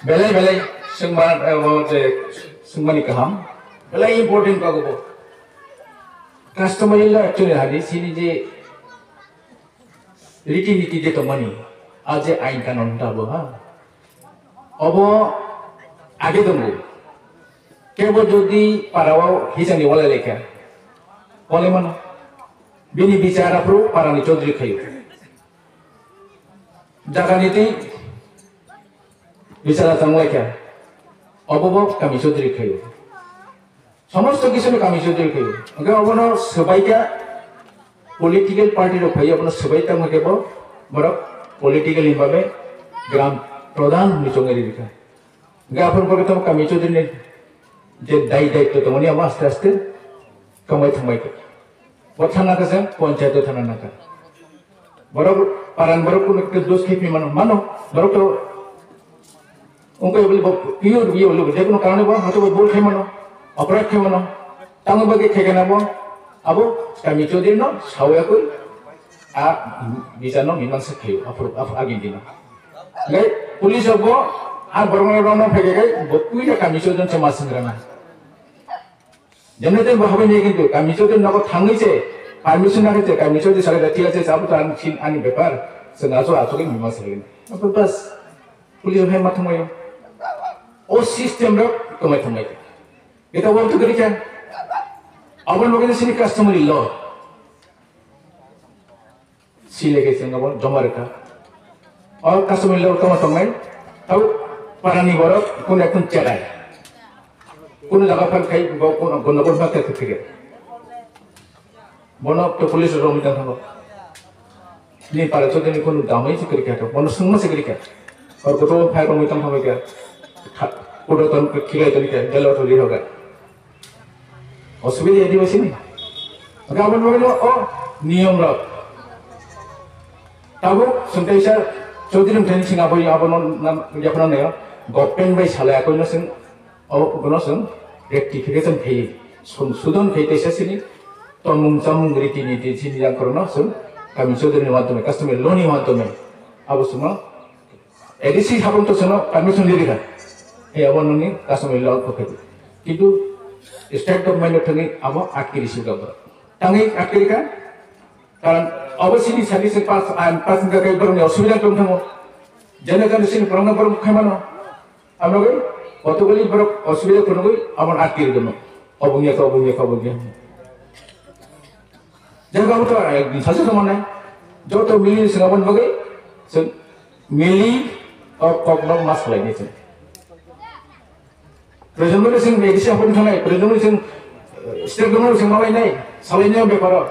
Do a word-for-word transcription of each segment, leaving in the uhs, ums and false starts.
Belai belai swngma, eh, o je swngmani kaham. Belai important kago bo. Customary law actually hadi sini je riti niti je tongmani, a je ain kanon ta bo ha. Obo age tongo. Kebo jodi parao hisani wala lekha, wale mano. Bini bichar aphuru parani chaudhuri khayo. Jaga niti bichara tanglaikha, obo bo kami chaudhuri khayo. Somosto kisuni kami chaudhuri khayo. Hwnkhe obono swbaikha political party rok phaiyo, obono swbai tangma khe bo borok political ni bagwi gram pradhan hinwi chongwi rikha. Hwnkhe aphuru pore tamo kami chaudhuri ni je dai daityo tongmani abo aste aste kongbai thangbai kha. Bo thana khe se ponchayat o thana nangkha. Borok paran borok kuno khe dos khe mano, mano. Borok to ungkoi boli bo pure, pure boli je kuno karone bo hato bo bol khe mano, operate khe mano. Tamo bagwi khe kena bo abo kami chaudhuri no sawi akoi a bichar no mimangsa khayo aphuru, aphuru agini dino. Ngai police bo a borok no rono phege kai bo puila kami chaudhuri se masing rana. Jemne ten bo habai ni kintu kami chaudhuri nogo thangwi se permission nangwi se kami chaudhuri sare da thik ase, abo to ang sin ani bepar, chwng aso aso ke mima sare. Apo bas, police hai ma thangwi. O system rok tomai thangwi. Eta wal tu gari kya? Abon bagwi sini customary law. Sile khe chwng abo joma rwkha. O customary law tongma tongnai, tau parani borok kun ekdom cherai. Kunu jaga phan khai bo kun, kun, kun phan khai khai. Bono to police rok romwi tang thango. Ni para chodeni kunu damai se kwrwi kha to. Bono swngma se kwrwi kha. Or koto phai romwi tang thango kha. Koto ton khirai ton kha, gelo to ri hoga. Osubida ya diba sini. Gabon bagwi no o niyom rok. Tabuk sungtai sa Chaudhary mthani sing abo abono nam yapna nayo. Government bai salai akoi no sing o gono sing rectification khai sung sudon khai tesa sini tomung chamung riti niti sini yang korno sing kami Chaudhary ni mantome customary law ni mantome abo sima A D C habang to sono permission di rikha. He abo noni kasam ilo ko khe. Kintu state government thani abo atkiri si gabra. Tangi atkiri ka? Karon abo sini sadi se pas an pas ga kai borok ni osubida tong thango. Jene kan sini borok na borok khai mano. Abo goi kotogoli borok osubida kono goi abo atkiri dono. Obungya ko obungya ko obungya. Jaga abo to, eh, sasu sama nai. Joto mili sing abon bagwi, sing mili, oh, kok nok mas khlai ni sing. President ni sing, eh, A D C abon thanai, president ni sing, eh, state government sing malai nai, salai nai beparo.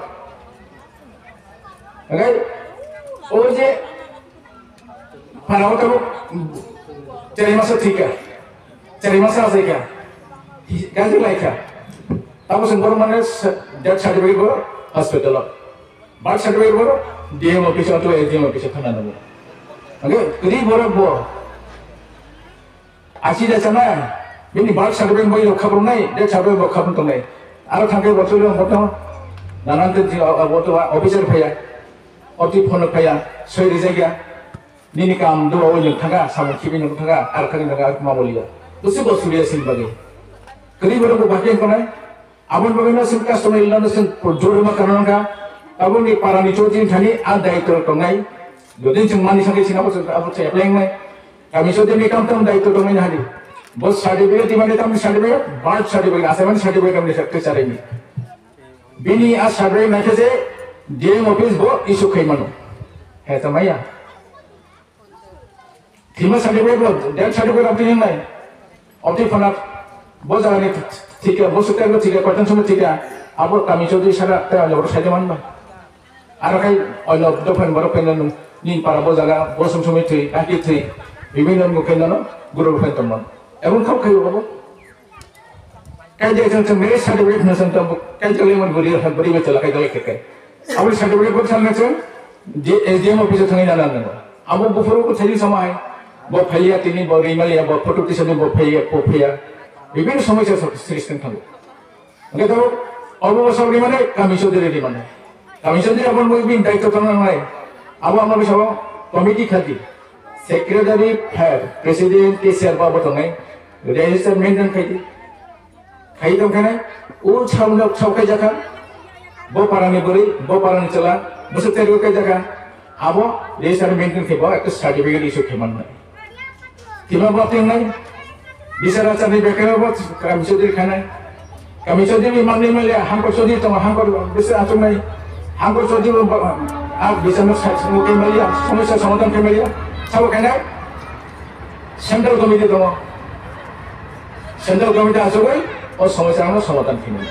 Oke, o je, Para o tabuk chari masa thika, chari masa asaika, gaji laika. Tabuk sing borok mane death certificate borok hospital o, birth certificate borok D M office o, S D M office o khana nango. Oke, kri borok bo asi da sana, bini birth certificate bai rok khabrok nai, death certificate bo khabrok tongnai. Aro thangkai bo chulong bo to, nanan te officer phaya, oti phone phaya, soi rijak ya. Nini kam dua o nyung thangkha, samung khibi nyung thangkha, ar thangkha nyung thangkha, ar kuma boliya. Busi bo suriya sin bagwi. Kri borok bo bahai wngkha nai. Aboni bagwi no sin customer illa no sin jorima kana wngkha. Aboni parani choti thani a daityo tongnai. Jodi chwng mani sangkhe sin abo chwng abo chwng apply wngnai. Kami choti ni kam tam daityo tongnai hadi. Bo certificate dimani tam certificate, birth certificate, asemani certificate tamni sa kecharimi. Bini a certificate naikhe je D M office bo issue khai mano. He tamaya. Thima certificate bo, death certificate abdi hingnai. Abdi phana bo jagani thika, bo sukha bo thika, koitan somo thika, abo kami chodi sara te alo saide manba. Aro khai oino dophani borok khaino nung, nini para bo jaga, bo sum sumui thwi, aki thwi, bibhinno rokni khaino no guru rok khaino tongmano. Ebong khao khaio abo. Kaijak chwng chwng marriage certificate hwnwi chwng tongo, kaijak lemon bwrwi ha bwrwi bai chwla kaijak lai khe kai. Aboni certificate bo sanna chwng je S D M office o thangwi nana nango. Abo buphuru bo thaiwi sama hai, bo phaiya tini, bo rimaliya, bo photo tisani, bo phaiya, bo phaiya. Bibhinno somosya srishti wng thango. Hwnkhe to obo bwswk rimani, kami chudri rimani. Kami chudri aboni bagwi bini daitw tong nangnai. Abo ama bwskango committee khadi. Secretary, five, President, cashier ba bo tongnai. Register maintain khai di. Khai tong khanai, o samno sok khai jakha. Bo parani bwrwi, bo parani chwla, bwswk teri khai jakha. Abo register maintain khai bo ekta certificate issue khai mannai. Tima bo tengnai. Bisar achar ni bekhe bo kami chodri khanai. Kami chodri ni mangni mali hangkor chodri tongo, hangkor bisar achungnai. Hangkor chodri bo ba-, a bisar no sa-, sa-, khai mali, somosya somadhan khai mali. Sabo khanai. Central committee tongo. Central committee achugwi o somosya no somadhan khaimani.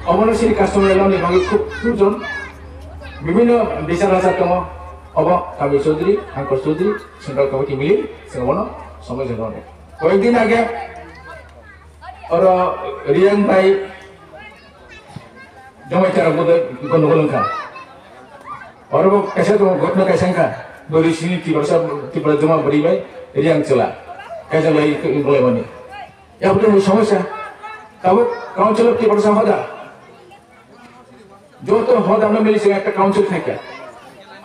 Obono sini customary law ni bagwi khub proyojon. Bibhinno bisar achar tongo. Obo kami chodri, hangkor chodri, central committee mili, sing obono somosya no. Koyek din age oro Riyang bai Jomai chara bodo gondogol wngkha. Oro bo kaisa tongo, ghotna kaisa wngkha. Bwrwi sini Tiprasa, Tipra Joma bwrwi bai Riyang chwla. Kaisa lai wnglaimani. Yabo tei somosya. Tabuk Council of Tiprasa hoda. Joto hoda no mili se ekta council thaikha.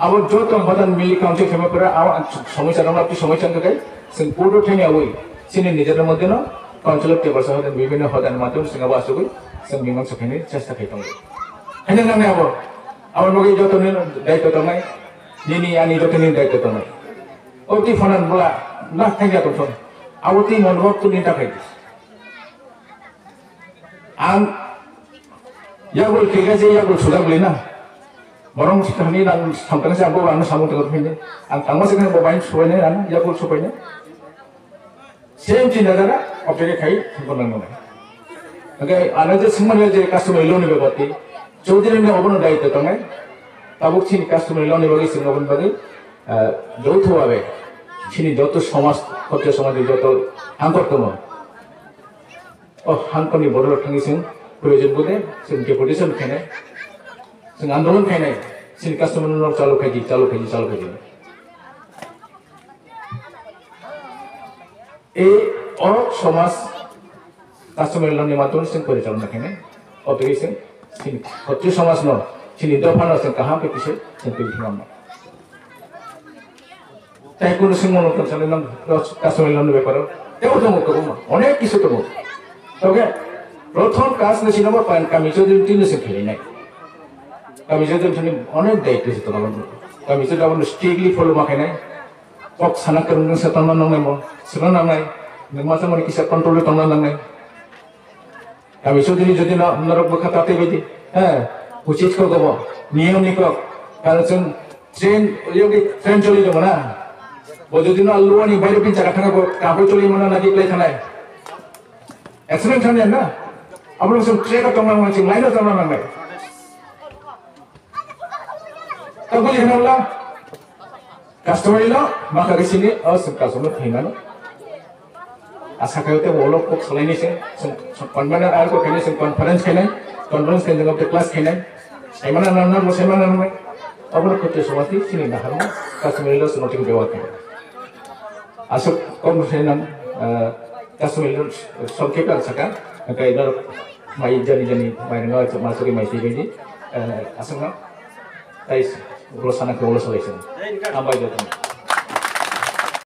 Abo joto hoda mili council khaima pore abo somosya rok no somosya wngkha kai. Sing kudo thengya ui. Sini nijer moddhe no Council of Tiprasa hoda bibhinno hoda ni madhyam sing abo asugwi sing mimang sokhaini chesta khai tongo. Hanya nang abo. Abo logi joto ni daityo tongnai. Nini ani joto ni daityo tongnai. Oti phanan bula na thengya tong song. Abo ti mon rok tu ni ta khai. Ang yagul kega je yagul suda buli na. Borong sikha ni nang samtang se ang bo ang samung tengok phinde. Ang tangma sikha bo bain subai ne ang yagul subai ne. Same chinta dhara object khai thangko nang nang. Angke ano je singmani je customary law ni bebati. Chaudhary ni obono daityo tongnai. Tabuk chini customary law ni bagwi sing obono bagwi, ah, joutho babe. Chini joto somaj, khotyo somaj ni joto hangkor tongo. O hangkorni borok thangwi chwng proyojon bode chwng deputation khainai, chwng andolon khainai, chini customer no chalu khaidi, chalu khaidi, chalu khaidi. E o somaj customer loni matun chwng porichal na khainai, o twi chwng chini khotri somaj no, chini dopha no chwng kaham khe kisa chwng twi thangma. Tai kunu sing mono tong sale nang customer loan beparo. Tebo tongo kwbangma. Onek kisu tongo. Toge prothom kas ni sinama pan kami chodri tini se khelinai. Kami chodri tini onek daityo se tongo. Kami chodri abo strictly follow ma khainai. Kok sana kwrwng se tongna nangnai mo. Sana nangnai. Nang masa mani kisa control tongna nangnai. Kami sudini jodi no norok bwkha ta tei baidi, he, uchit kok obo, niyom ni kok, karon chwng train, yogi train choli tongo na, bo jodi no luani baire pin chaka thangna bo kapoi choli mano na di play thanai, accident thangya na, abo chwng track o tongna nang, chwng line o tongna nangnai. Tabuli hwnla customary law makha khe sini o chwng customary khaimano. Asa khayo tei ulo kok salaini se convener ar ko khaini se conference khainai, conference khainai jagao tei class khainai. Saimana nang nang saimana nang. Abono kotwi somati sini naharma customary law se nothing bewa khainai. Aswk kok no sai nang, eh, customary law songkhe kan saka, kai no mai jani jani mai no ma sori mai twi baidi, eh, aswk no. Tai ulo sana khe ulo salai sini. Hambai joto.